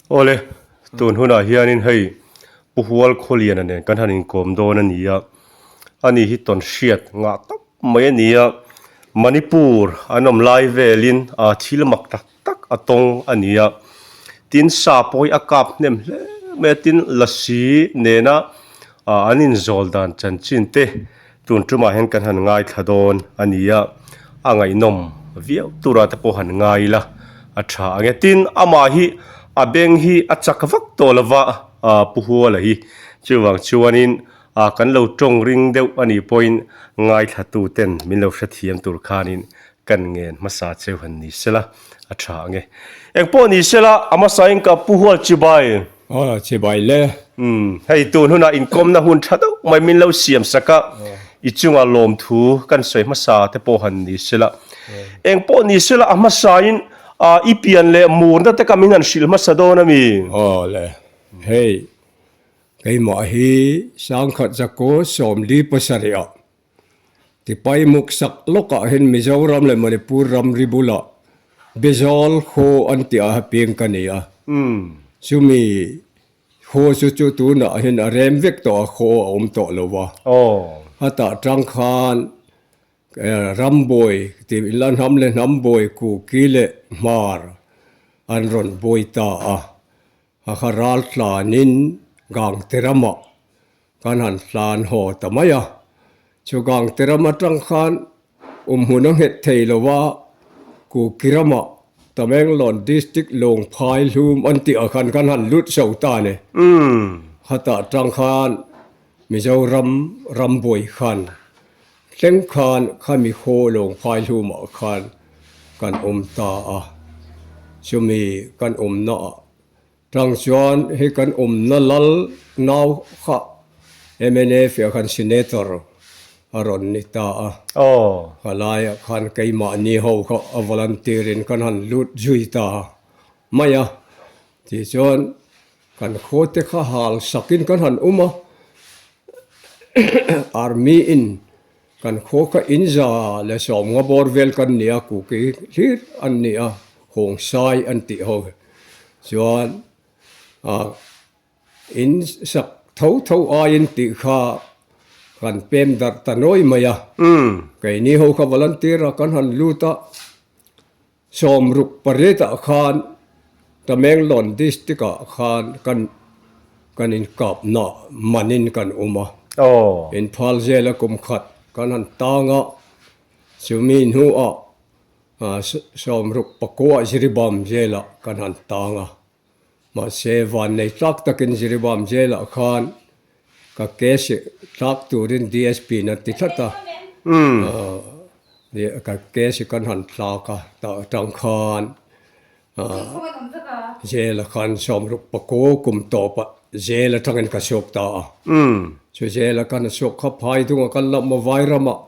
Awle, tun hunah hianin hei Pu Hual Khawliana nen kan han inkawm dawn a ni a, ani hi tawn hriat ngah tak mai a ni a, Manipur an awm lai velin a thil mak tak tak a tawng a ni a, tin sa pawh hi a kap hnem hle mai a, tin lasi nena an inzawl dan chanchin te Tun tumah hian kan han ngaithla dawn a ni a, a ngaihnawm viau tura te pawh han ngai ila a tha ang e. Tin, amah hi a beng hi a chak vak tawh lo va, Pu Huala hi. Chuvang chuanin kan lo tawng ring deuh a nih pawhin ngaithlatu ten min lo hrethiam tur khanin kan ngen hmasa cheu han ni sela a tha ang e. Engpawh ni sela a hmasain ka Pu Hual Chibai. Aw chibai le. Umm hei tun hunah inkawmna hun tha deuh mai min lo siam sak a, i chunga lawmthu kan sawi hmasa te pawh han ni sela. Engpawh ni sela a hmasain i pian leh murna te kha min han hrilh hmasa dawn a mi? Aw le, hei keimah hi Sangkhat Zakaw 77 ah Tipai muksak lawkah hian Mizoram leh Manipur ramri bulah Bizawl khaw an tih ah piang ka ni a. Chumi khaw chu chu tunah hian a rem vek tawh a, khaw a awm tawh lo va. Hetah tang khan rambawi tih ila hnam leh hnam bawi Kuki leh Hmar an rawn bawi ta a. A kha ral tlanin Gangte ramah Kan han hlan haw ta mai a, chu Gangte ram atang khan awmhmun a nghet thei lo a, Kuki ramah Tamenglong District Lawngphai hlum an tih ah khan kan han lut so ta a ni. Khatah tang khan Mizoram rambuai khan thleng khan khami khaw Lawngphai hlumah khan kan awm ta a, chumi kan awmna ah Tang chuan hei kan awmna lal nau kha mnf ah khan Senator a rawn ni ta a. Kha laiah khan keimahni ho kha a volunteer in kan han lut zui ta mai a. Tichuan kan khaw te kha hal sakin kan han awm a, Army in kan khaw kha inza leh sawmnga bawr vel kan ni a, kuki hlir an ni a, Hawngsai an tih ho. Chuan ah in sak tho tho aiin tih kha kan pem darh ta nawi mai a. Keini ho kha volunteer a kan han lut a, 68 ah khan Tamenglong district ah khan kan kan inkap na manin kan awm a. Inphal zela kum khat kan han tang a, chumi hnuah 69 Jiribam Jail-ah kan han tang a, mahse vannei tlak takin Jiribam Jail-ah khan ka case tlak turin DSP in a ti tlat a, ka case kan han tlak a, tah atang khan Jail-ah khan 69 kum tawpah Jail atangin ka chhuak ta a. Chu Jail-a kan chhuak kha phai dunga kan lamh maw Vairamah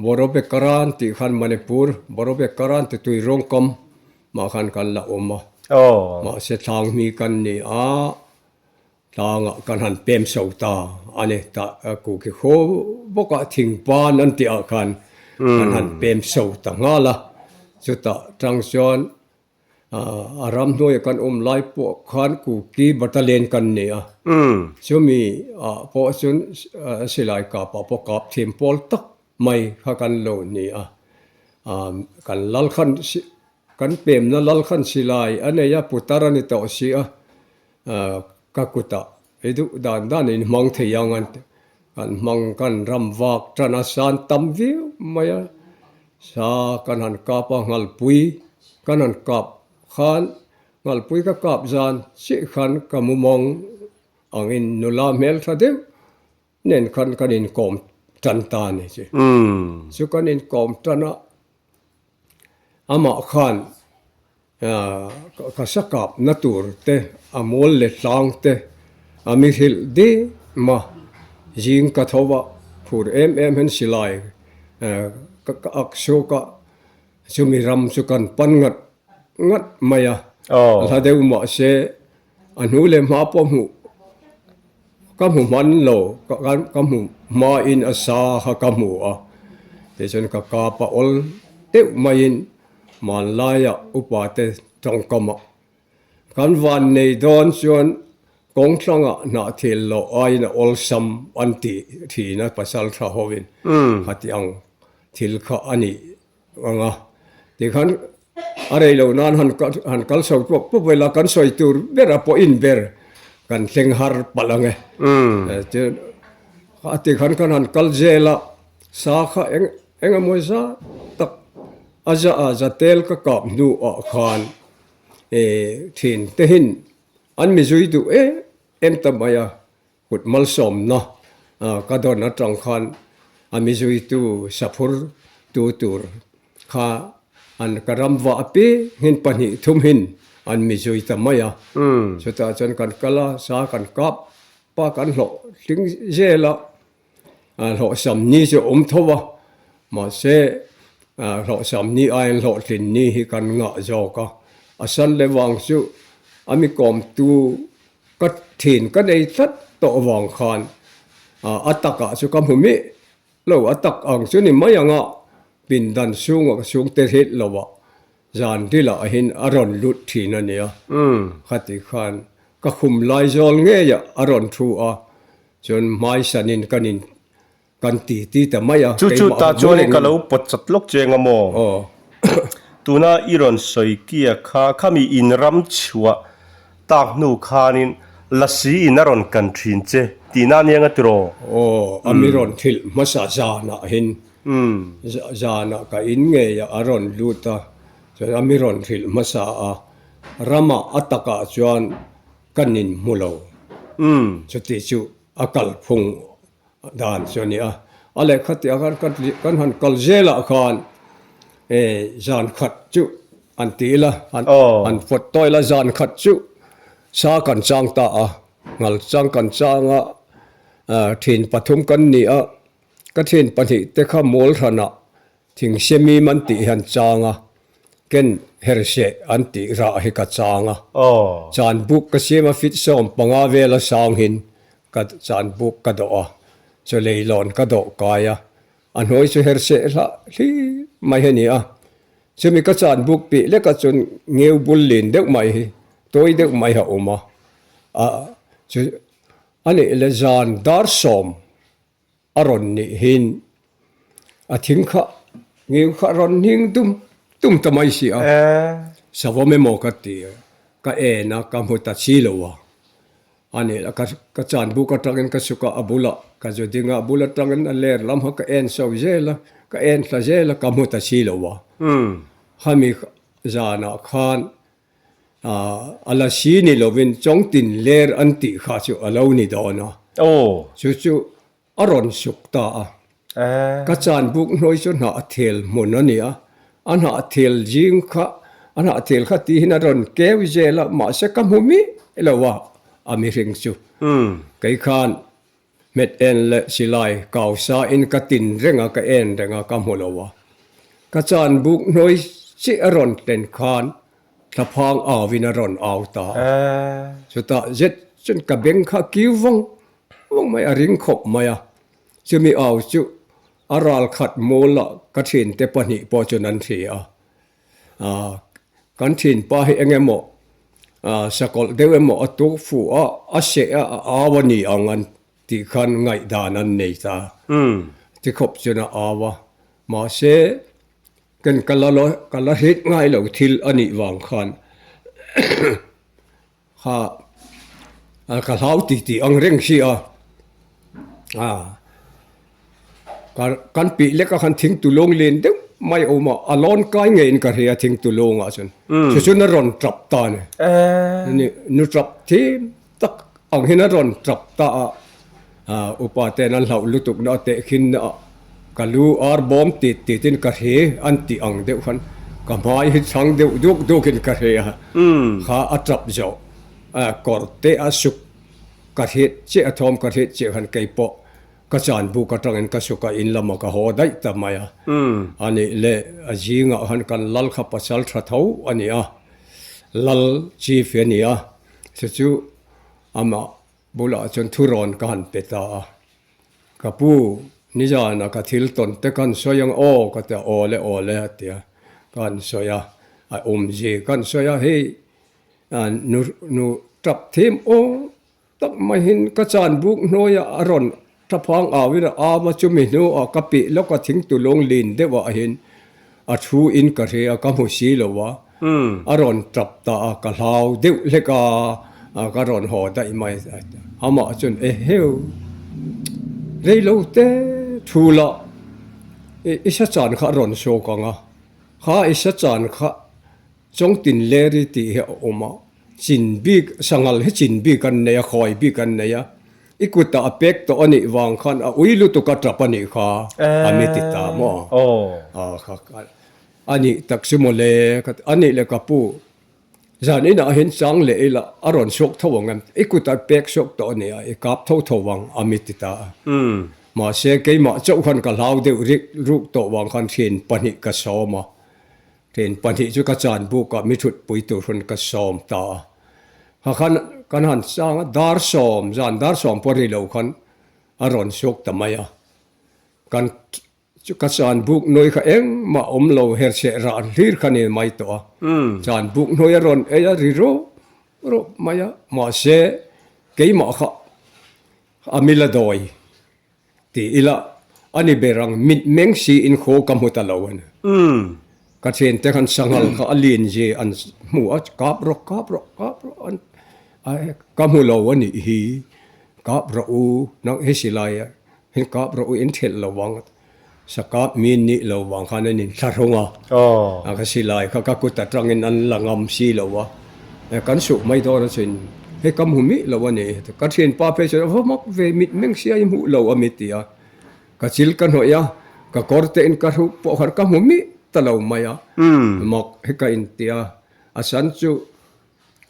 Borobe Karan tih khan Manipur Borobe Karan ti tui rawng kam mah khan kan la awm a. Mahse thlang hmi kan ni a, tlangah kan han pem so ta a ni. Tah Kuki khaw bawkah thingpan an tih ah khan kan han pem so ta nghal a. Chutah tang chuan A ramhnuaia kan awm lai pawh khan Kuki Battalion kan ni a, chumi ah pawh chuan silai kap ah pawh kap thiam pawl tak mai kha kan lo ni a. Kan lal khan kan pemna lal khan silai a nei a, putar a ni tawh si a, ka kutah i duh dan dan in hmang thei ang an ti. Kan hmang kan ram vak tan a san tam viau mai a, sa kan han kap a nghalpui kan han kap khan nghalpui ka kap zan chiah khan ka mumawng angin nula hmeltha deuh nen khan kan inkawm tan ta a ni chu. Chu kan inkawm tan a amah khan Ka sa kap na tur te, a mual leh tlang te a mi hrilh dim a, zing ka tho a, phur em em hian silai ka ak suk a, chumi ram chu kan pan ngat ngat mai a, hla deuh mahse a hnu leh hma pawh hmuh Ka hmu hman lo, ka hmu hmain a sa kha ka hmu a, tichuan ka kap a awl deuh maiin hmanlaiah upa te tawngkamah. Kan van nei dawn chuan kawng tlangah hnahthil loh aiin a awlsam an tih thin a pasal tha hovin khati ang thil kha a nih ang a. Tikhan a rei loh nan han han kal chho pawp pawp vel a, kan sawi tur ber a pawhin ber kan thleng har palh ang e. Chuan a tikhan kan han kal zel a, sa kha eng eng emaw zat tak a za a za tel ka kap hnuah khan eh thin te hin an mi zui duh em em ta mai a. Kut malsawmna ka dawn atang khan a mi zuitu saphur tu tur kha an ka ram vah apiangin pahnih thum hin an mi zui ta mai a. Chutah chuan kan kal a, sa kan kap pa kan hlawh tling zel a, hlawhsam ni chu a awm tho a, mahse hlawhsam ni aiin hlawhtlin ni hi kan ngah zawk a. A san leh vang chu a mi kawmtu Ka thin ka nei tlat tawh avang khan a takah chu ka hmu miah lo, a tak ang chu ni mai anga pindan chhungah ka chhungte hrilh lo a, zan rilah hin a rawn lut thin a nia. Khati khan ka khum lai zawl ngeiah a rawn thu a, chuan hmaisanin kan in Kan ti ti ta mai a. Chu chu ta chuan ka lo pawt chat lawk che anga maw? Aw. Tuna i rawn sawi kia kha khami in ram chhuah tak hnu khanin lasi in a rawn kan thin che tihna ania nga tiraw? Aw, a mi rawn thilh hmasa zanah hin zanah ka in ngei a a rawn lut a, chuan a mi rawn hrilh hmasa a, ramah a takah chuan ka nin hmu lo. Chuti chu a kalphung Dan chu a ni a. A lehkha tih ah khan kan han kal zel ah khan zan khat chu an ti ila, han fawt tawh ila zan khat chu sa kan chang ta a, ngal chang kan chang a, thin pathum kan ni a, ka thin pahnih te kha mawl hran ah Thing semim an tih hian chang a, ken herseh an tih rah hi ka chang a. Chan buk ka siam a fit 15 vela sang hin ka chan buk ka dawh a, chaw leilawn ka dawh kai a, a hnuai chu herseh hlah hlir mai hi a ni a. Chumi ka chan buk pih lek a chuan ngeu bul lin deuh mai hi tawi deuh mai a awm a, a chu a nih le zan dar sawm A rawn nih hin a thing kha ngeu kha a rawn hning dum dum ta mai si a, savawm emaw ka ti a, ka en a, ka hmu ta chi lo a, a nih la ka chan buk atangin ka suk a, a bulah ka zu ding a, a bul atangin a ler lam kha ka en chho zel a, ka en thla zel a, ka hmu ta chi lo a, khami zanah khan A la si ni lovin Chawngtin ler an tih kha chu a lo ni dawn a. Chu chu a rawn suk ta a. Ka chan buk hnuai chu hnah thel hmun a ni a. A hnah thel zing kha, a hnah thel kha tihin a rawn keu zel a, mahse ka hmu miah lo a, a mihring chu. Kei khan Hmet en leh silai kau sa in ka tin reng a, ka en reng a, ka hmu lo a. Ka chan buk hnuai chiah a rawn tlen khan thlaphang au in a rawn au ta a. Chutah zet chuan ka beng kha kiu vawng vawng mai a, ring khawp mai a. Chumi au chu a ral khat mawl ah ka thinte pahnih pawh chuan an hria a. Kan thinpa hi eng emaw sakawlh deuh emaw a tuk fuh a, a seh a, a au a ni ang an tih khan ngaihdan an nei ta. Ti khawp chuan a au a, mahse ken ka la ka la hrit ngai lo thil a nih vang khan Kha ka hlau ti tih ang reng si a, kan pih lek a khan thing tulung len deuh mai a awm a, a lawn kai ngeiin ka hria thing tulungah chuan chu chuan a rawn tap ta a ni, nu tap thim tak ang hian a rawn tap ta a. Upa ten an hlauh lutuk na a tehkhin na ah ka lu ar bawm tit tit in ka hre an tih ang deuh khan ka hmai hi chhang deuh duk duk in ka hre a, kha a tap zawh kawr te a suk ka hret chiah a thawm ka hret chiah khan kei pawh ka chan buk atangin ka suk a in lamah ka haw daih ta mai a, a nih leh a zingah khan kan lal kha pasal tha tho a ni a, lal chief hi a ni a, chu chu amah Bulah chuan thurawn ka han pe ta a, Ka pu, nizana ka thil tawn te ka han sawi ang aw ka ti a, aw le aw le a ti a, ka han sawi a, a awmzi ka han sawi a, hei Nu nu tap thim aw tak maiin ka chan buk hnuaiah a rawn thlaphang auin a am a, chumi hnuah ka pih lawk a thingtulung lin deuh ah hian a thu in ka hria ka hmu si lo a, a rawn tap ta a, ka hlau deuh hlek a, ka rawn haw daih mai amah chuan eheu rei lo te thu la i sa chan kha a rawn sawk ang a, kha i sa chan kha Chawngtin Leri tih hi a awm a, chin bik, sanghal hi chin bik an nei a, khawi bik an nei a, i kutah a pek tawh a nih vang khan a ui lutuk a tap a nih kha a mi ti ta maw? Kha a nih tak chu maw le, a nih le ka pu, zan inah hian chang leh ila a rawn chhuak tho ang em, i kutah pek chhuak tawh a nih a, i kap tho tho ang a mi ti ta a. Mahse keimah chauh khan ka hlau deuh rik ruk tawh vang khan thian pahnih ka sawm a, Ṭhen pahnih chu ka chan bukah mi ṭhutpui tur hun ka sawm ta a. Kha khan kan han chang a, dar sawm, zan dar sawm pawh ri lo khan a rawn chhuak ta mai a. Kan ka chan buk nawi kha engmah awm lo hercheh rah hlir kha ni mai tawh a. Chan buk nawi a rawn ei a, ri rawp rawp mai a, mahse keimah kha a mila dawi. Ti ila, a ni ber ang, mit meng siin khaw ka hmu ta lo a ni. Ka thiante khan sanghal kha a lin zi an hmu a, kap rawh, kap rawh, kap rawh an ka hmu lo a nih hi, kap rawh u, nang hi silai hian kap rawh u in thelh lo vang, sa kap mi nih lo vang khan an inthlahrung a, ka silai kha ka kut atangin an la ngam si lo a, kan suh mai dawn a chin hei ka hmu mih lo a ni, ka thianpa phei chuan a va mak ve mit meng sia i hmuh lo a mi ti a, ka chil ka hnawih a, ka kawr te in ka hruk pawh khan ka hmu mih ta lo mai a, mak hi ka inti a, a san chu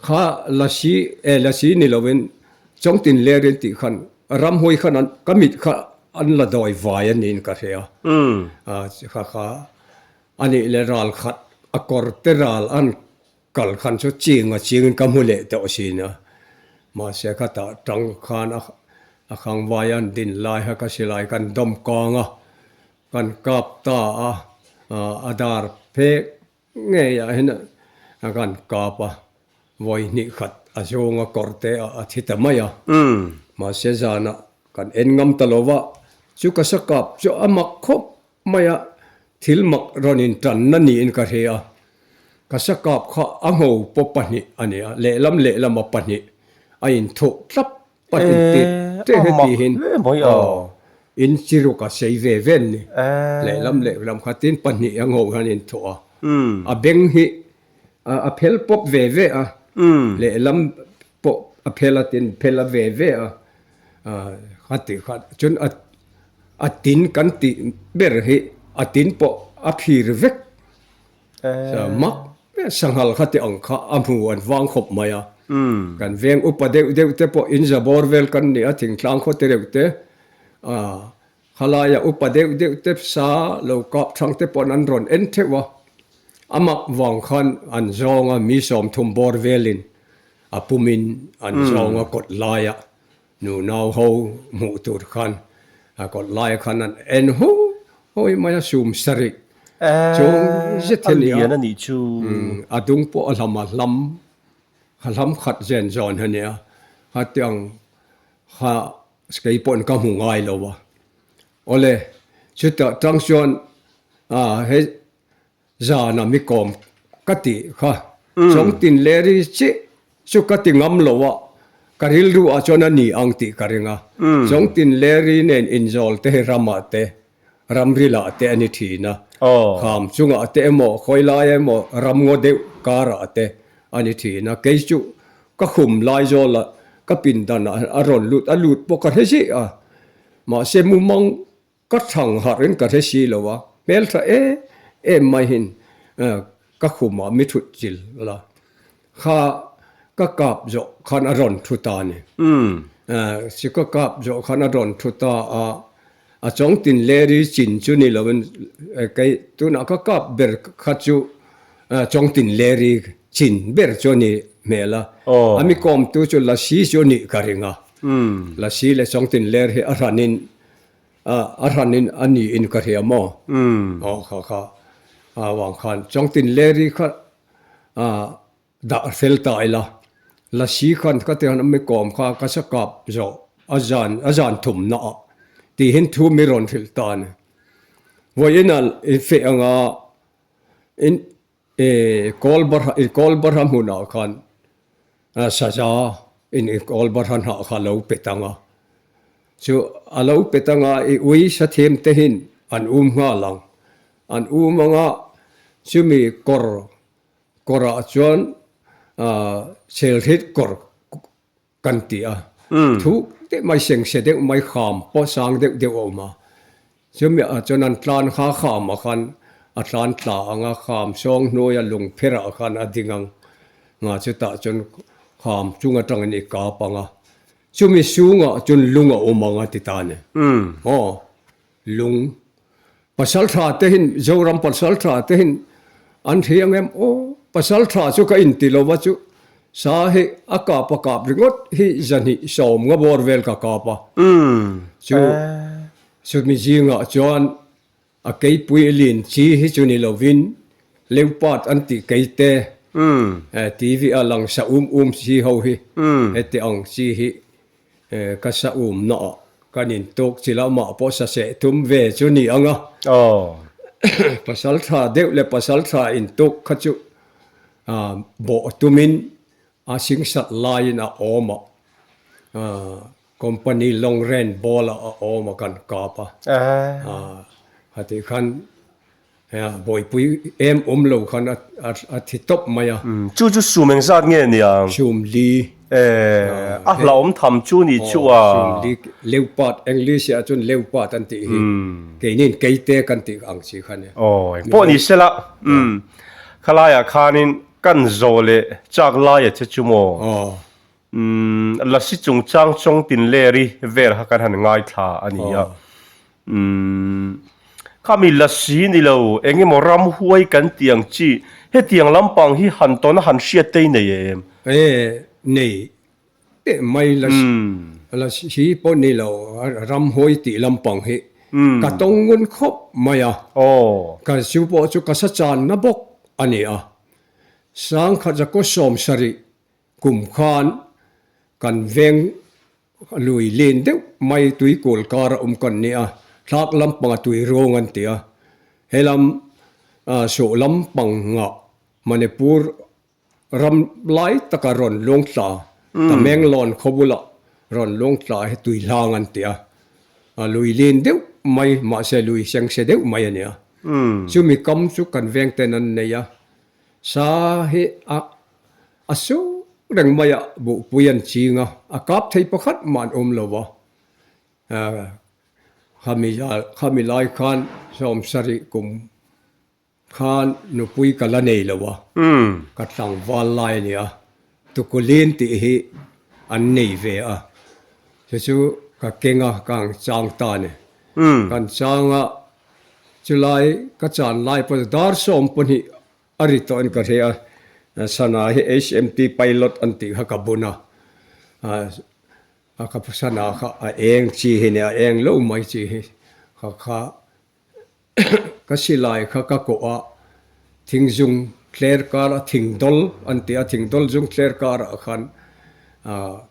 Kha lasi e lasi ni loin Chawngtin Lerin tih khan ramhawi khan an ka mit kha an la dawi vai a niin ka hria a kha kha a nih leh ral khat a kawr te ral an kal khan chu ching a chingin ka hmu leh tawh sin a mahse khatah tang khan a a khang vai an din lai kha ka silai kan dawm kang a kan kap ta a a dar phek Ngeiah hian a kan kap a, vawi hnih khat a zawng a kawr te ah a thi ta mai a. Mahse zanah kan en ngam ta lo va, chu ka sa kap chu a mak khawp mai a, thil mak rawn in tanna niin ka hria a. Ka sa kap kha a ngho pawh pahnih a ni a, lehlam lehlam a pahnih a inthuh tlap Pat in tit ṭeh he tihin aw in chi ruk a sei ve ve an ni. Lehlam lehlam kha tin pahnih a ngho hian in thawh a. A beng hi a phel pawp ve ve a. Lehlam pawh a phel a tin phel a ve ve a. Kha tih kha chuan a tin kan tih ber hi a tin pawh a phir vek. Mak sanghal kha ti ang kha a hmu an vang khawp mai a. Kan veng upa deuh deuh te pawh in za bawr vel kan ni a thingtlang khaw te reuh te khalaia upa deuh deuh te sa lo kap thang te pawh an rawn en theuh a. A mak vang khan an zawng a mi sawmthum bawr velin a pumin an zawng a kawt laia Nu nau ho hmuh tur khan a kawt laia khan an en hu hawi mai a, sum sarih chung zet hi a ni a. A lian a nih chu. A dung pawh a hlam a hlam, a hlam khat zen zawn a ni a, khatiang kha kei pawhin ka hmu ngai lo a. Awle, chutah tang chuan hei Zana mi kawm ka tih kha Chawngtin Leri chiah chu ka ti ngam lo a, ka rilru ah chuan a ni ang tih ka ring a. Chawngtin Leri nen inzawl te hi ramah te, ramrilah te a ni thin a. Kham chungah te emaw, khawilai emaw, ramngaw deuh karah te a ni thin a. Kei chu ka khum lai zawla ka pindan ah a rawn lut, a lut pawh ka hre ziah a. Mahse mumang Ka thlang harh in ka hre si lo a, hmeltha em em mai hin ka khumah mi thut chil la, kha ka kap zawh khan a rawn thu ta a ni. Chu ka kap zawh khan a rawn thu ta a, a chawngtin leri chin chu ni loin kei tunah ka kap ber kha chu chawngtin leri chin ber chu a ni hmel a, a mi kawmtu chu Lasi chu a nih ka ring a, Lasi leh chawngtin ler hi a hranin A hranin a niin ka hria maw? Aw kha kha avang khan Chawngtin Leri kha Dah fel ta ila, Lasi khan ka ti han mi kawm kha ka sa kap zawh a zan a zan thumna ah tihin thu mi rawn hrilh ta a ni. Vawiin ah i feh anga in i kawl barha i kawl barha hmunah khan saza in i kawl barha hnah kha a lo pet ang a, chu a lo pet anga i ui sathiam te hin an um nghal ang, an um anga chumi kawr Kawrah chuan Chelhrit kawr kan ti a, thuk deuh mai sengse deuh mai kham pawh sang deuh deuh a awm a, chumi ah chuan an tlan kha kham ah khan a tlan tla ang a, kham sawng hnuaia lung pherah khan a ding ang nga chutah chuan kham chung atangin i kap ang a, chumi sungah chuan lung a awm ang a ti ta a ni. Aw. Lung pasal tha te hin Zoram pasal tha te hin an thei ang em aw pasal tha chu ka inti lo va chu sa hi a kap a kap ringawt hi zahnih sawm nga bawr vel ka kap a chu chumi zingah chuan a keipui lin chi hi chu ni lovin leopard an tih keite TV a lang sa um um chi ho hi heti ang chi hi Ka sa um na ah kan in tuk chi lo mah pawh sa seh tum ve chu ni ang a. Pasal tha deuh leh pasal tha in tuk kha chu bawh tumin a singsat laiin a awm a, company long range ball ah a awm a kan kap a. Khatih khan Bawihpui em awm lo khan a thi tawp mai a. Chu chu sum engzat nge niang? Sum li. A hlauhawm tham chu ni chu a. Sum li leopard English ah chuan leopard an tih hi. Keiniin keite kan tih ang chi kha nia. Aw engpawh ni sela. Khalaiah khanin kan zawh leh chak laia che chu maw? Lasi chungchang chawng tin leri vel kha kan han ngaithla a ni a. Umm, khami lasi ni lo, eng emaw ramhuai kan tih ang chi, hetiang lampang hi han tawn a han hriat te i nei em? E, nei teh mai lasi, lasi pawh ni lo, ramhuai tih lampang hi ka tawng ngun khawp mai a. Aw. Ka chu pawh chu ka sa channa bawk a ni a. Sangkhat zakaw 70 kum khan kan veng Lui lin deuh mai tui kawl kar a awm kan ni a, thlak lampanga tui rawng an ti a, helam sawh lampanga Manipur ram lai taka rawn luang tla Tamenglong khaw bula rawn luang tla hi tui hlang an ti a, lui lin deuh mai mahse lui sengse deuh mai a ni a, chumi kam chu kan veng ten an nei a, sa hi a A su reng mai a, buhpui an ching a, a kap thei pakhat mah an awm lo va. Khami khami lai khan 70 kum khan nupui ka la nei lo a, ka tlangval lai a ni a, Tukulin tih hi an nei ve a, chu chu ka keng a, ka ang chang ta a ni. Kan chang a, chulai ka chan lai pawh chu dar 12 A ri tawh in ka hria a, sana hi HMT pilot an tih kha ka bun a, a ka sana kha a eng chi hi nia, a eng lo mai chi hi kha kha ka silai kha ka kawh a, thingzung tler kar a thingdawl an tih a, thingdawl zung tler karah khan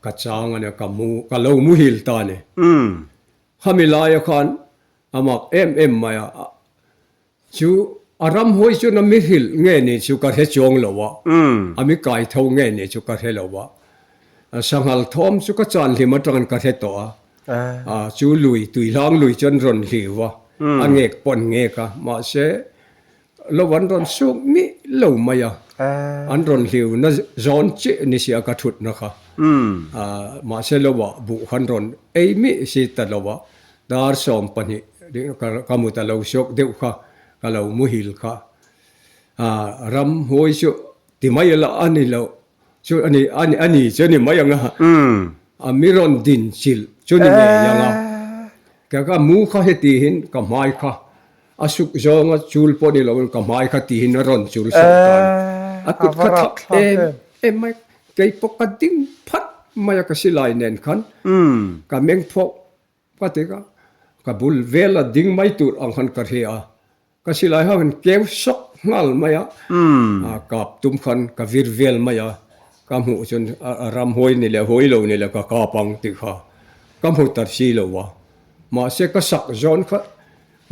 ka chang a nia, ka mu ka lo muhil ta a ni. Khami laia khan a mak em em mai a. Chu a ramhuai chuan a mi hrilh nge ni chu ka hre chuang lo a, a mi kai tho nge ni chu ka hre lo a. Sanghal thawm chu ka chan hlim atangin ka hre tawh a, chu lui tuihlang lui chuan rawn hliu a, a ngek pawh an ngek a, mahse lo an rawn suk mih lo mai a, an rawn hliu na zawn chiah ni sia ka thutna kha, mahse lo ah buh khan rawn ei mih si ta lo a, Dar 12 ka mu ta lo sawk deuh kha, ka lo muhil kha. Ramhuai chu ti mai la a ni lo, chu a ni a ni chu a ni mai ang a. A mi rawn din chilh chu ni ngei ang a. Ka ka mu kha heti hin ka hmai kha a suk zawnga chul pawh ni loin ka hmai kha ti hin a rawn chul sawk ta a ni. A kut kha thak em em mai, kei pawh ka ding phat mai a ka silai nen khan ka meng phawk Ka ti ka, ka bul vela ding mai tur ang khan ka hria a. Ka silai ho han keu sawk nghal mai a, kap tum khan ka vir vel mai a, ka hmuh chuan a ram hawi ni leh hawi lo ni leh ka kap ang tih kha ka hmu ta si lo a. Mahse ka sak zawn kha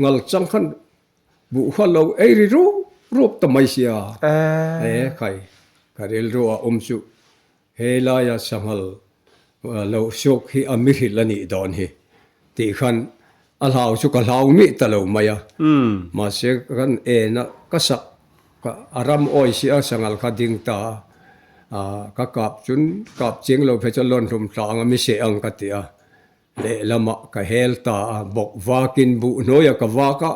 ngal chang khan buh kha lo ei ri rup rup ta mai sia. E khai, ka rilru a awm chu He laia sanghal lo suk hi a mihrilh a nih dawn hi tih khan a hlau chu ka hlau mih ta lo mai a. Mahse kan en a, ka sak a ram awi si a sanghal kha ding ta a, ka kap chun kap ching lo phei chuan lawn hlum tla ang a mi seh ang ka ti a, lehlamah ka hel ta a, bawk vakin buh hnuaia ka vak a,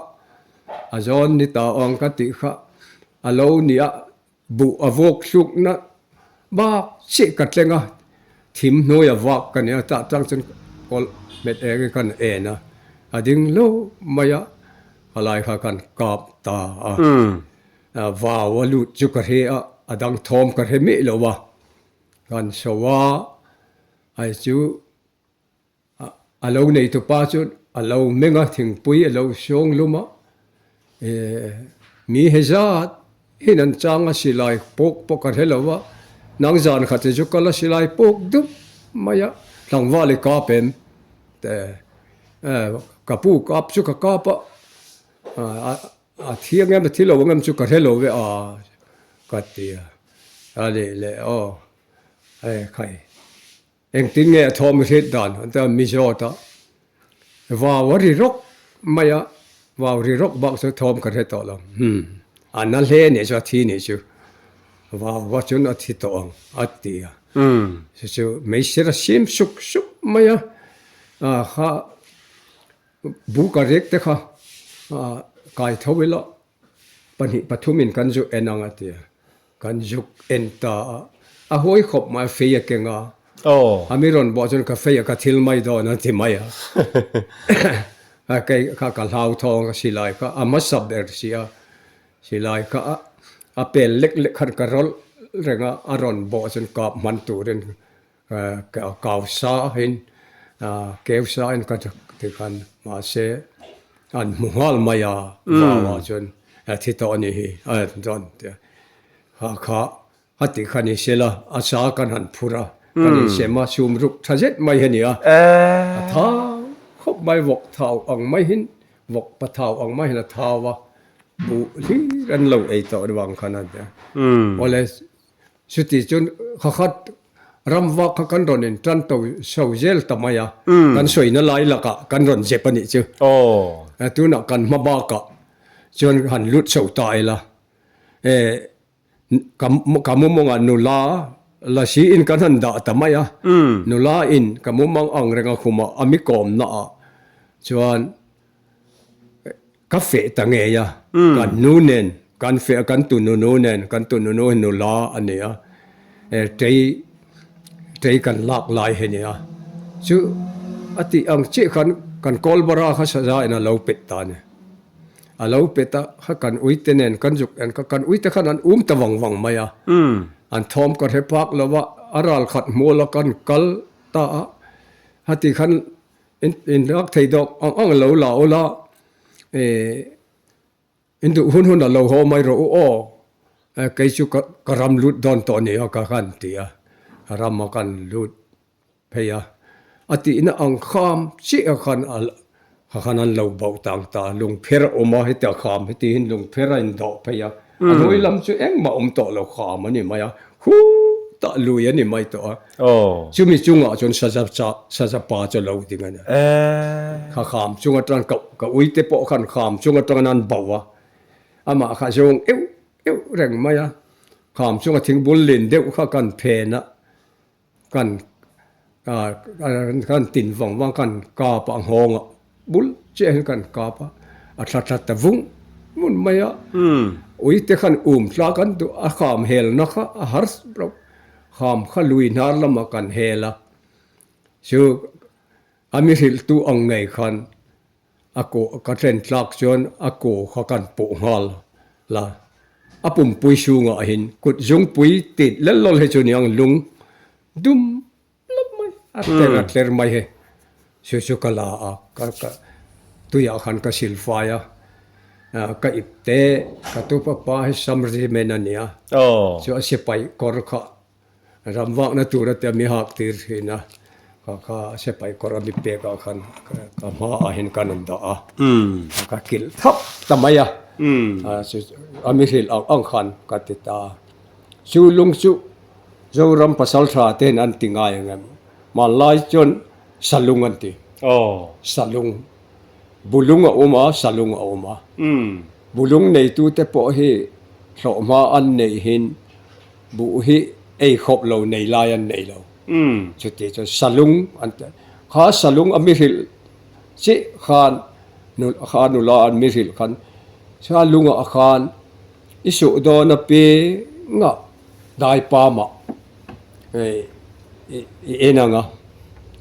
a zawn ni ta ang ka tih kha a lo ni a. Buh a vawk hlukna bak chiah ka tleng a, thim hnuai a vak ka nia, tah tang chuan kawlh hmet eng hi kan en a, a ding lo mai a, halai kha kan kap ta a, vau a lut chu ka hre a, a dang thawm ka hre miah lo a, kan so a, ai chu. A lo neitupa chu a lo meng a, thingpui a lo sawng lum a, mi he zat hin an chang a silai pawk pawk a hre lo a, nang zan khat hi chu kal a silai pawk dup mai a, tlangval i kap em? Te ka pu kap chu ka kap a, a thiang em a thi lo ang em chu ka hre lo ve a ka ti a, a leh leh aw khai. Engtin nge a thawm hriat dan an ti a, Mizawt a vau a ri rawk mai a, vau ri rawk bak chu thawm ka hre tawh lo. Umm, a na hle nih chu a thi nih chu, vau va chuan a thi tawh ang a ti a. Chu chu meisir a sim suk suk mai a, kha buka rek te kha kai tho ila Pahnih pathumin kan zuk en ang a ti a, kan zuk en ta a, a hawi khawp mai a, fei a keng a, a mi rawn bawh chuan ka fei a ka thil mai dawn a ti mai a, a kei kha ka hlauthawng a silai kha a hmasa ber si a, silai kha a pel lek lek khan ka rawlh reng a, a rawn bawh chuan kap hman turin Kau sa in keu sa in ka ti khan mahse an hmu nghal mai a vau ah chuan a thi tawh a nih hi a rawn ti a kha kha a tih kha ni sela a sa kan han phur a kan insem a sum ruk tha zet mai hi a ni a a thau khawp mai vawk thau ang mai hin vawk pa thau ang mai hin a thau a buh hlir an lo ei tawh vang khan a ti a awle Chuti chuan khakhat ram vak kha kan rawn in tan to so zel ta mai a, kan sawina lai lakah kan rawn zep a nih chu. Tunah kan hma bakah chuan han lut so ta ila, e ka mumawngah nula la siin kan han dah ta mai a, nula in ka mumang ang reng a khumah a mi kawmna ah chuan Ka feh ta ngei a, kan nu nen kan feh a, kan tu nunu nen, kan tu nunu hi nula a ni a, tei tei kan lak lai hi a ni a, chu a tih ang chiah khan kan kawlbara kha saza in a lo pet ta a ni, a lo pet a, kha kan uite nen kan zuk en kha, kan uite khan an um ta vang vang mai a, an thawm ka hre phak lo va, a ral khat hmual a kan kal ta a, hati khan In lak thei dawk ang ang lo la ula, in duh hun hun a lo haw mai rawh u aw, kei chu ka ram lut dawn tawh ni a ka han ti a, ram a kan lut phei a, a tihna ang kham chiah khan a khan an lo bauh tang ta, lungpher a awm a heti a kham heti hin lungpher a indawh phei a, a hnuai lam chu engmah awm tawh lo kham a ni mai a, Khutah lui a ni mai tawh a. Chumi chungah chuan saza cha saza pa chu a lo ding a ni. Kha kham chung atang ka ka uite pawh khan kham chung atangin an bauh a. Amah kha zawng euh euh reng mai a. Kham chunga thingbul lin deuh kha kan phen a. Kan kan tin vang vang kan kap a nghawng a bul chiah hian kan kap a a thla thla ta vung vun mai a ui te khan um tla kan duh a kham hel na kha a har lo kham kha lui hnar lamah kan hel a chu a mi hrilh tu ang ngei khan A kawh ka thlen tlak chuan a kaw kha kan pawh nghal la, a pumpui chhungah hin kut zungpui tit lel lawl hi chu niang lung dum lawp mai a tler a tler mai hi chu chu ka la a, ka ka tuiah khan ka silfai a. Ka ip te, ka tupa pa hi Samri men a nia, chu a sipai kawr kha ram vakna tur a tia mi hak tir thin a, kha kha a sipai kawr a mi pek ah khan ka hma ah hian ka rawn dah a, ka kilh thap ta mai a, a mi hrilh ang ang khan ka ti ta a, chu lung chu Zoram pasaltha te hian an ti ngai ang em, hmanlai chuan Salung an ti, Salung. Bulung a awm a, salung a awm a. Bulung neitute pawh hi hlawhhma an neihin buh hi ei khawp lo nei lai an nei lo. Chuti chuan salung an ti. Kha salung a mi hrilh chiah khan kha nula an mi hrilh khan kha lungah khan i suh dawn a pengah daipamah i en ang a,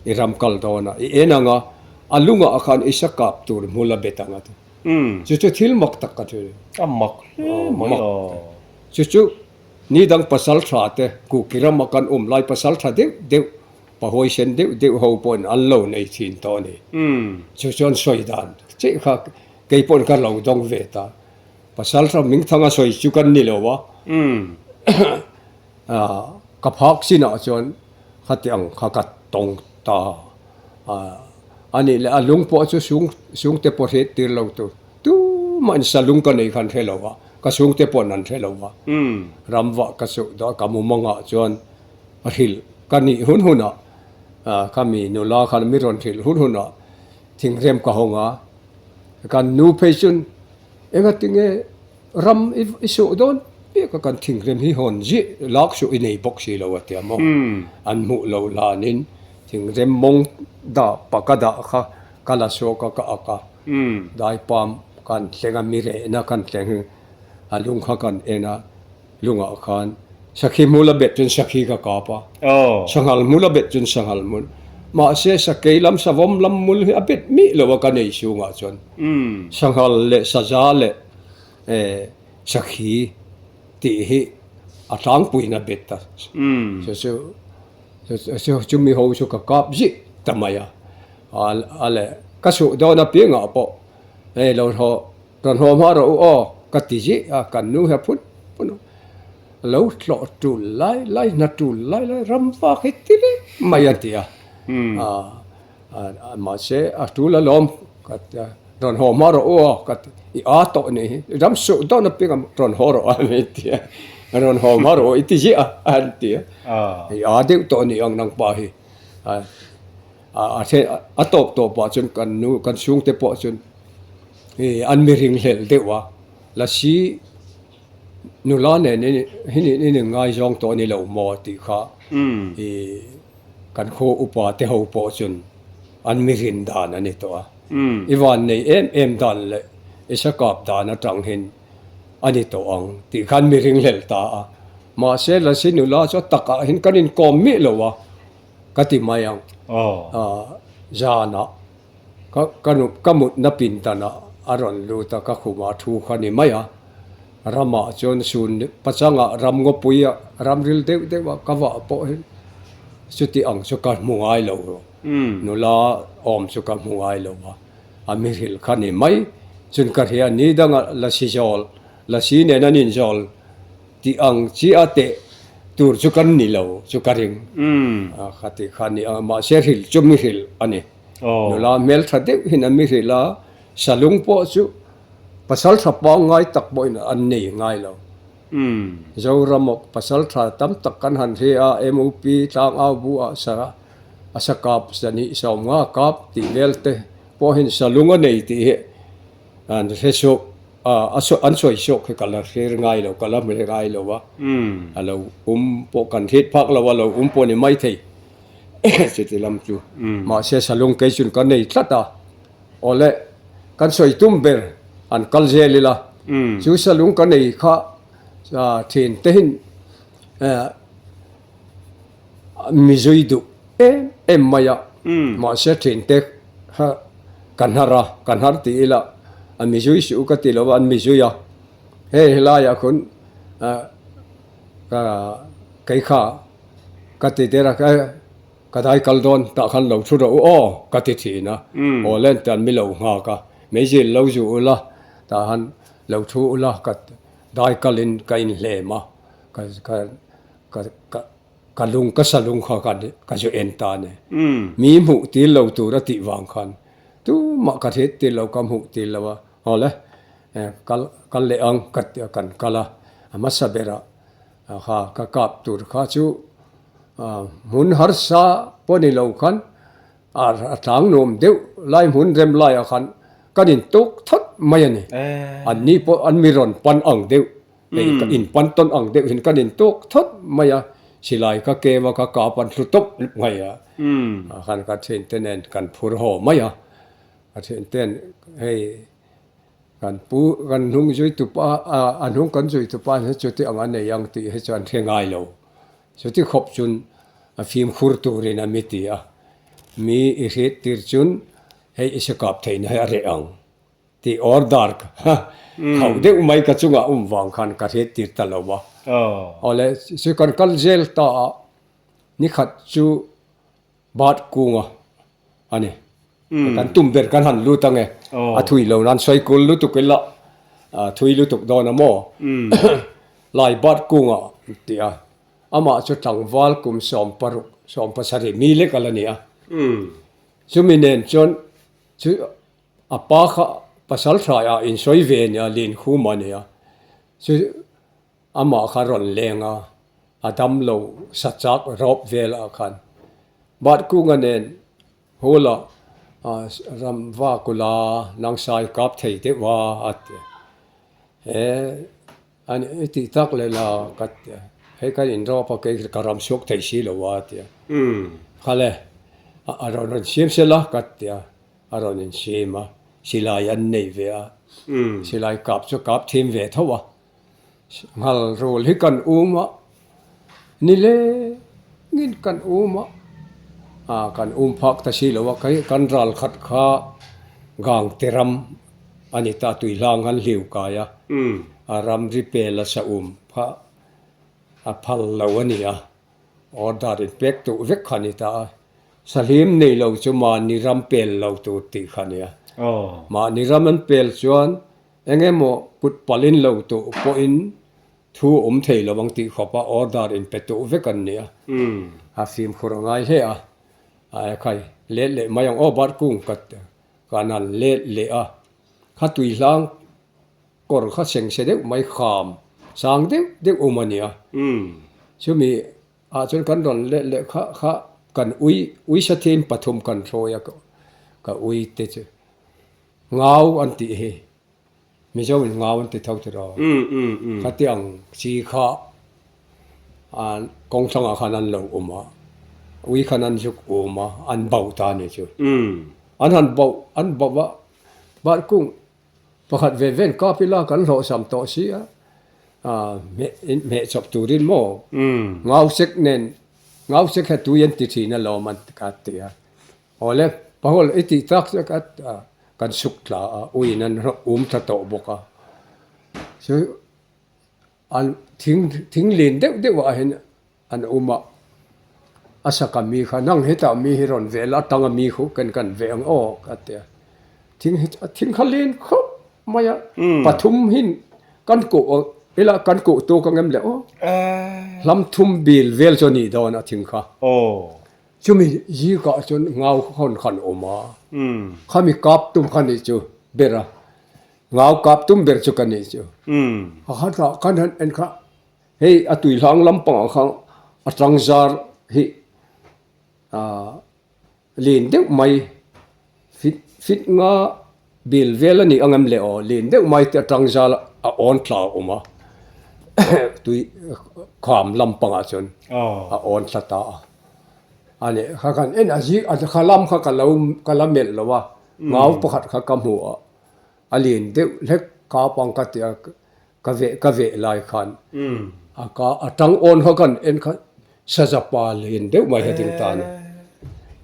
i ram kal dawn a, i en ang a, a lungah khan i sa kap tur hmul a bet ang a ti. Chu chu thil mak tak ka thil. A mak hle mai a. Chu chu ni dang pasal tha te, Kuki rama kan awm lai pasal tha deuh deuh, pahawi sen deuh deuh ho pawhin an lo nei thin tawh a ni. Chu chuan sawi dan chiah kha kei pawhin ka lo dawng ve ta. Pasal tha Mingthanga sawi chu kan ni lo a. Ka phak chinah chuan khati ang kha ka tawng ta a nih leh a lung pawh chu sung sungte pawh hriat tir lo tur tumah in salung ka nei khan hre lo a, ka sungte pawh an hre lo a, ram vah ka suh dawn ka mumangah chuan a hrilh ka nih hun hunah ka mi nula khan mi rawn hrilh hun hunah thingrem ka hawng a, kan nu phei chuan engatinge Ram i suh dawn piak a kan thingrem hi hawn zih lak suh i nei bawk si lo a tia maw? An hmuh loh hlanin thingrem mawng dah paka dah kha ka la sawk a ka ak a, daipam kan thleng a mi rehna kan thleng hi a lung kha kan en a, lungah khan sakhi hmul a bet chuan sakhi ka kap a, sanghal hmul a bet chuan sanghal hmul, mahse sakei lam savawm lam hmul hi a bet mih lo a ka nei chhungah chuan sanghal leh saza leh Sakhi tih hi a tlangpuiin a bet a, chu chu chumi ho chu ka kap zih ta mai a, a leh ka suh dawn apiangah pawh hei lo haw rawn haw hma rawh u aw ka ti zih a, kan nu hi a phun phun a, lo tlawh tul lai lai hna tul lai lai ram vak hi ti reng mai a ti a. Mahse a tul alawm ka ti a, rawn haw hma rawh u aw ka ti, i a tawh nih hi, ram suh dawn apiang a rawn haw rawh a min ti a, rawn haw hma rawh u i ti ziah a a han ti a, i a deuh tawh nih ang nangpa hi, a tawp tawp ah chuan kan nu kan chhungte pawh chuan an mi ringhlelh deuh a, lasi nula nen hi in inngaizawng tawh a ni lo maw tih kha i. Kan khaw upa te ho pawh chuan an mi rin dan a ni tawh a. I van nei em em dan leh i sa kap dan atang hin a ni tawh ang tih khan mi ringhlelh ta a. Mahse Lasi nula chu a takah hin kan inkawm mih lo a ka ti mai ang. Zanah Ka ka nu ka mutna pindanah a rawn lut a, ka khumah a thu kha ni mai a. Ramah chuan sun pachangah ram ngawpuia ram ril deuh deuh a ka vah pawh hi chuti ang chu ka hmu ngai lo. Nula awm chu ka hmu ngai lo a, a mi hrilh kha ni mai. Chun ka hria ni danga lasi zawl, lasi nen an inzawl tih ang chiah a teh tur chu kan ni lo chu ka ring. Khati kha ni a, mahse hrilh chu mi hrilh a ni. Nula hmel tha deuh hian an mi hrilh a, salung pawh chu pasal tha pangngai tak pawhin an nei ngai lo. Zoramawk pasal tha tam tak kan han hria a, MUP tlangau bu ah sa a sa kap zahnih 50 kap tih vel te pawhin salung a nei tih hi an hre suh a, an sawi suak hi ka la hre ngai lo, ka la hre ngai lo a, a lo um pawh kan hriat phak lo a, lo um pawh ni maithei. Chuti lam chu mahse salung kei chun ka nei tlat a, awle kan sawi tum ber an kal zel ila, chu salung ka nei kha thin te hin mi zui duh em em mai a, mahse thin te kha ka hnar a, ka hnar tih ila a mi zui suh ka ti lo a, an mi zui a, hei helaiah khawn kei kha. Ka ti der a, ka dai kal dawn tah khan lo thu rawh u aw ka ti thin a, aw len tan mi lo nghak a, meizil lo zu ula tah han. Lo thu ula ka dai kalin ka inhlem a, ka ka ka ka ka lung ka sa lung kha ka zu en ta a ni. Mi hmuh tir lo tur a tih vang khan tumah ka hriat tir lo ka hmuh tir lo a, aw le kal kal leh ang ka ti a kan kal a, a hmasa berah kha ka kap tur kha chu hmun harsa pawh ni lo khan A tlang nuam deuh lai hmun rem laiah khan kan in tuk thawt mai a ni. An ni pawh an mi rawn pan ang deuh, hei ka in pan tawn ang deuh hin kan in tuk thawt mai a, silai ka keu a, ka kap an hlu tawp mai a. Khan ka thiante nen kan phur haw mai a, ka thianten hei kan pu kan hnung zui tupa a hnung kan zui tupa hi chuti ang a nei ang tih hi chu an hre ngai lo. Chuti khawp chun a fimkhur turin a mi ti a, mi i hriat tir chun hei i sakap theihna hi a reh ang tih order khauh deuh mai ka chungah awm vang khan ka hriat tir ta lo a. Awle chu kan kal zel ta a, nikhat chu Bat kunga a ni. Kan tum ber kan han lut ange. A thui lo nan sawi kul lutuk ila thui lutuk dawn a maw? Lai bat kunga tih a, amah chu tlangval kum 16, 17 mi lek a la ni a. Chumi nen chuan chu a pa kha pasal thlaiah insawi ve a nia, Linkhuma a ni a. Chu Amah kha rawn leng a, a dam lo sa chak rawp velah khan Batkunga nen Hula ram vakula Nangsai kap thei deuh a a ti a. He a ni i tih tak leh la ka ti a, hei kan inrawp a kei ka ram chhuak thei si lo a a ti a. Khale a rawn rawn siam sel a ka ti a, a rawn insiam a, silai an nei ve a, silai kap chu kap thin ve tho a. Nghal rul hi kan um a, nilengin kan um a, ah kan um phak ta si lo a, kan ral khat kha Gangte ram a ni ta, tui hlang an hliu kai a, a ram ri pel a sa um kha a phal lo a ni a, order in pek duh vek kha a ni ta a, sahlim nei lo chu mahni ram pel lo tur tih kha a ni a, mahni ram an pel chuan Eng emaw kut palin lo tuh pawhin thu awm thei lo ang tih khawpa order in pe tuh vek an ni a, a fimkhur a ngai hle a, a ekhai let leh mai ang aw Barkung ka kan han let leh a, kha tui hlang kawr kha seng se deuh mai kham sang deuh deuh awm a ni a, chumi ah chuan kan rawn let leh kha kha kan ui ui sathin pathum kan hruai a ka ui te chu. Ngau an tih hi Mizo in ngau an ti tho tiraw? Khati ang chi kha kawng hrangah khan an lo awm a, ui khan an zuk awm a, an bauh ta a ni chu. An han bauh an bauh a, Barkung pakhat ve ven kap ila kan hlawhsam tawh si a, hmeh chawp turin maw ngau sek nen ngau sek hian tui an ti thin alawm an ti a. Awle, Paul i tih tak chu ka kan suk tla a, uiin an um tla tawh bawk a. Chu an thing thing lin deuh deuh ah hian an um a, a saka mi kha nang hetah mi hi rawn veh la atanga mi khu ken kan veh ang aw ka ti a. Thing hi thing kha lin khawp mai a, pathum hin kan kuh ila kan kuh tuk ang em le aw. Hlam thum bil vel chu a nih dawn a thing kha. Chumi zikah chuan ngau hawn khan awm a, khami kap tum kha nih chu ber a, ngau kap tum ber chu ka nih chu. A khatah khan han en kha hei a tui hlang lampangah khan a tangzar hi ah lin deuh mai fit fit nga Bil vel a nih ang em le aw, lin deuh mai te atang zal a awn tla a awm a, tui kham lampangah chuan a awn thla ta a. A nih kha khan en a zik a kha lam kha ka lo ka la melh lo a, ngau pakhat kha ka hmu a, a lin deuh hlek kap ang ka ti a, ka veh ka veh lai khan a ka a tang awn kha kan en kha saza pa lin deuh mai kha ding ta a ni.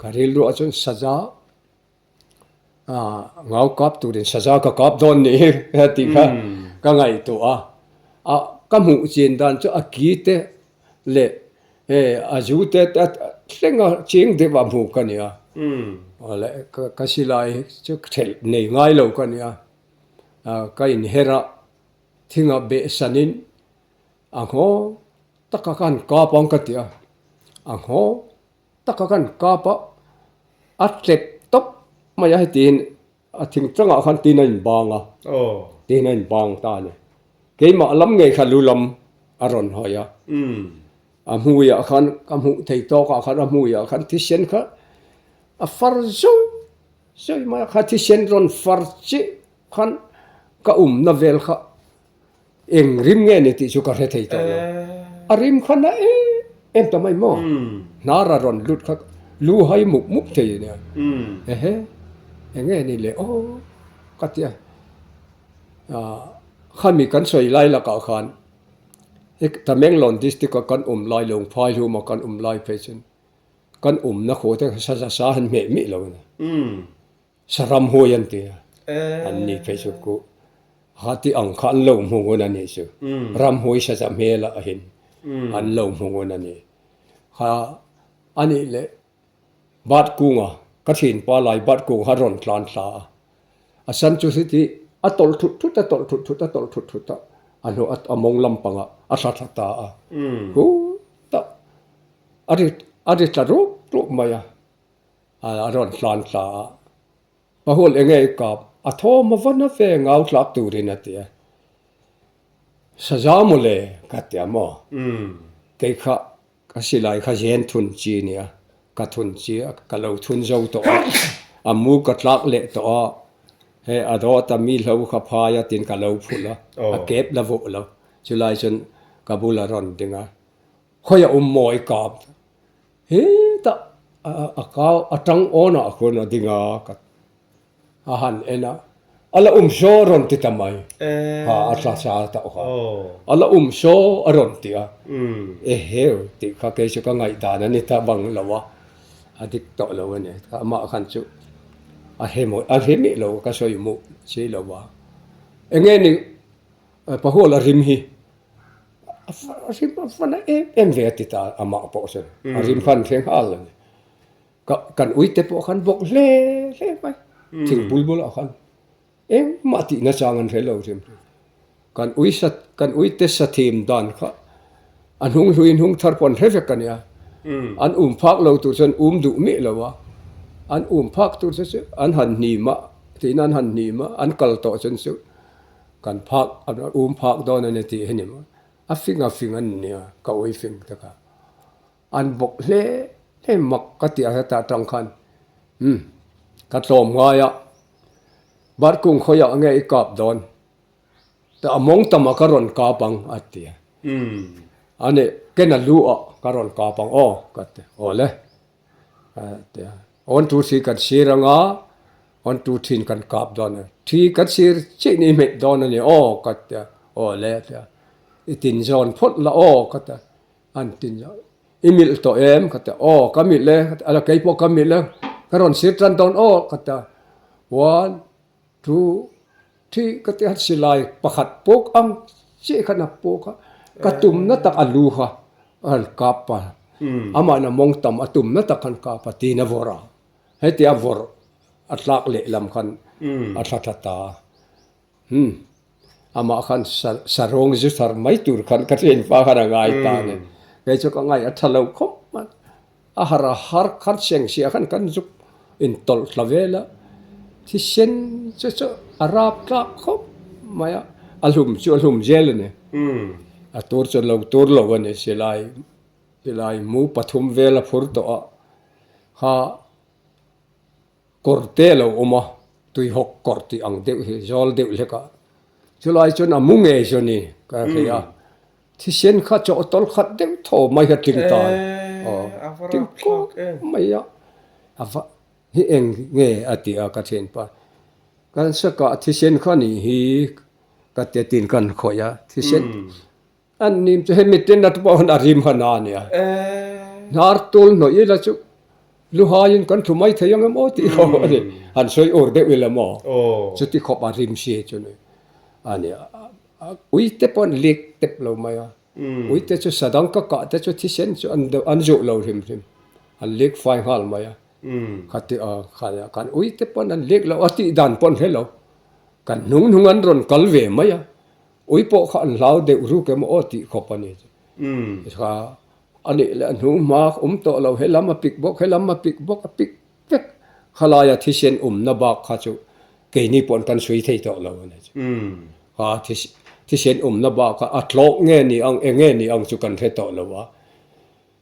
Ka rilruah chuan saza Ngau kap turin saza ka kap dawn ni hi tih kha ka ngaihtuah a, a ka hmuh chin dan chu a ki te leh a zu te te thleng a ching deuh a hmuh ka ni a, leh ka silai chu thelh nei ngai lo ka ni a, ka inher a. Thingah behsanin a nghawng taka khan kap ang ka ti a, a nghawng taka khan kap a, a tlep tawp mai a hetihin a thing tangah khan tin a inbang a, tin a inbang ta a ni. Keimah lam ngei kha lu lam a rawn hawi a, a hmuiah khan ka hmuh thei tawkah khan a hmuiah khan thisen kha a far zawi zawi mai a, kha thisen rawn far chiah Khan ka umna vel kha eng rim nge ni tih chu ka hre thei tawh lo. A rim kha na em em ta mai maw? Hnar a rawn lut kha lu hai mup mup thei a nia. Ehe, eng nge ni le aw ka ti a. Khami kan sawi lai lakah khan Tamenglong district a kan awm lai Lungphai hluma kan awm lai phei chuan kan awmna khaw te kha sa sa han hmeh mih lo a ni. Saram huai an ti a, an ni phei chu ku ha ti ang kha an lo hmu ngun a nih chu. Ramhuai saza hmel ah hin an lo hmu ngun a ni. Kha a nih leh bat kunga ka thinpa lai bat kung kha rawn tlan thla a, a san chu heti a tawlh thut thut a tawlh thut thut a tawlh thut thut a, a hnu a mawng lampangah a thla thla ta a, hutah a ri a ri tla rup rup mai a. A rawn hlan thla a, Pahul enge i kap, a thawm a va na ve ngau tlak turin a ti a. Saza mawle ka ti a maw? Kei kha ka silai kha zen thun chi nia, ka thun chi a, ka lo thun zo tawh a, a mu ka tlak leh tawh a, hei a dawt a mi hlo kha phai a tin ka lo phulh a, a kep la vawh lo, chulai chuan ka bul a rawn ding a, khawi a awm maw i kap? Hetah a kau a tang awn ah khuan a ding a ka a han en a, a la um saw a rawn ti ta mai, ha a tla sa tawh kha, a la um saw a rawn ti a, eheu tih kha kei chu ka ngaihdan a ni ta bang lo a, a dik tawh lo a ni, amah khan chu a hre mawi a hre miah lo ka sawi muh si lo a, enge ni pahual a rim hi. A rim a va na em em ve a ti ta amah pawh chuan a rim khan hre nghal a ni. Ka kan uite pawh khan bawk hle hle mai thingpul bulah khan engmah tih nachang an hre lo hrim hrim. Kan ui sa kan uite sathim dan kha a hnung hlui hnung thar pawh an hre vek a nia. An um phak lo tur chuan um duh miah lo a, an um phak tur chu chu an han hnim a tiin an han hnim a an kal tawh chuan chu Kan phak a um phak dawn a ni tih hi ni maw? A fing a fing an nia, ka ui fing tak a. An bawk hle hle mak ka tih a hetah tang khan umm ka tlawm ngai a, Barkung khawiah nge i kap dawn? Tah a mawng tamah ka rawn kap ang a ti a. A nih ken a lu ah ka rawn kap ang aw ka ti aw le. Awn tu thi kan sir anga awn tu thin kan kap dawn a thi kan sir chiah in i hmet dawn a ni aw ka ti a aw le a ti a i tin zawn phawt la aw ka ti a an tin zawn i milh tawh em ka ti a aw ka milh e ka ti a keipawh ka milh e ka rawn sir tan dawn aw ka ti a one two Thi ka ti a silai pakhat pawk ang chiah khan a pawk a, ka tumna tak a lu kha a han kap a, amah a mawng tam a tumna tak khan kap a tiin a vawrh a, heti a vawrh a tlak lehlam khan a thla thla ta a, umm amah khan sa sarawng zu thar mai tur khan ka thianpa khan a ngai ta a ni, kei chu ka ngaih a tha lo khawp mai. A har a har khan seng sia khan kan zuk intawlh thla vel a, thisen chu chu a rap tlak khawp mai a, a hlum chu a hlum zel a ni. A tur chu lo tur lo a ni, silai silai mu pathum vel a phur tawh a, kha Kawr te a lo awm a, tuihawk kawr tih ang deuh hi zawl deuh hlek a, chulai chuan a mu ngei chu a ni ka hre a, thisen kha chawhtawlh khat deuh thaw mai kha tling ta a, aw tling kawk mai a, a va hi eng nge a ti a ka thianpa, kan sakah thisen kha nih hi ka ti a tin kan khawih a, thisen An nim chu hemi tin a pawh a rim han a nia. Hnar tul hnawih ila chu luhaiin kan thu mai thei ang em aw tih khawp a ni. Han sawi ur deuh ila maw? Chuti khawp a rim si chu ni a ni. Uite pawh an lik tep lo mai a. Uite chu sadang ka kah te chu thisen chu an zuh lo hrim hrim. An lik fai nghal mai a. Khati a kan uite pawn an lik lo a tih dan pawh an hre lo. Kan hnung hnung an rawn kal ve mai a. Ui pawh kha an hlau deuh ruk emaw aw tih khawp a ni. Kha a nih leh a hnu hma awm tawh lo, he lam a pik bawk, he lam a pik bawk, a pik vek. Khalaia thisen awmna bak kha chu keini pawh kan sawi thei tawh lo a ni. Kha thisen awmna bak kha a tlawk nge ni ang, eng nge ni ang chu kan hre tawh lo a.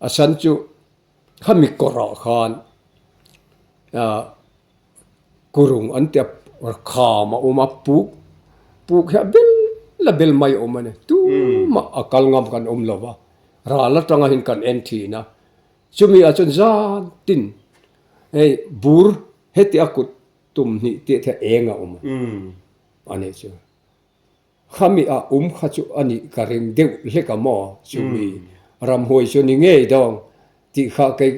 A san chu khami kawrah khan Kurung an ti a, kham a awm a, puk puk hi a bel a bel mai a awm a ni. Tumah a kal ngam kan awm lo va, ral atanga hian kan en thin a. Chumi ah chuan zan tin hei bur heti a kut tum hnih tih te eng a awm a, a nih chu. Khami a um kha chu a nih ka ring deuh hlek a maw? Chumi ramhuai chu ni ngei dawng tih kha kei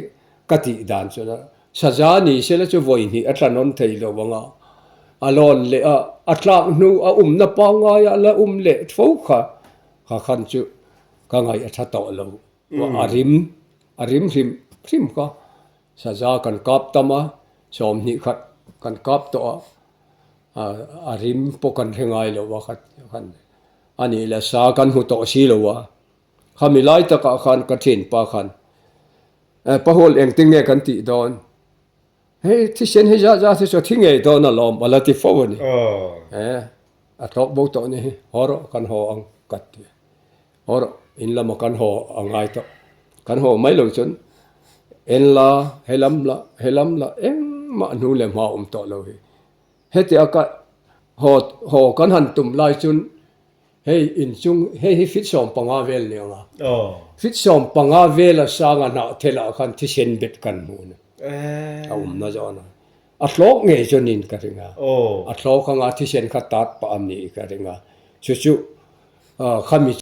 ka tih dan chuan a saza ni sela chu vawi hnih a tla nawn thei lo ang a, a lawn leh a, a tlak hnu a umna pangngai a la um leh tho kha kha khan chu ka ngaih a tha tawh lo. A rim a rim hrim hrim kha saza kan kap tam a, 20 khat kan kap tawh a. A rim pawh kan hre ngai lo a khat khan a nih leh sa kan hmu tawh si lo a, khami lai takah khan ka thianpa khan Pahawl engtin nge kan tih dawn? Hei thisen hi zah zah te chu a thi ngei dawn alawm a la ti fo a ni. A tlawk bo tawh ni hi haw rawh kan haw ang ka ti. Haw rawh in lama kan haw a ngai tawh. Kan haw mai lo chuan en la helam la helam la engmah hnu leh hma awm tawh lo hi. Hetia ka haw haw kan han tum lai chuan hei inchung hei hi fit 15 vel ni ang a. Fit 15 vela sanga hnah thelah khan thisen bet kan hmu na a awmna zawn a. A hlawk ngei chuan in ka ring a. A hlawk anga thisen kha tat pah a ni ka ring a. Chu chu khami.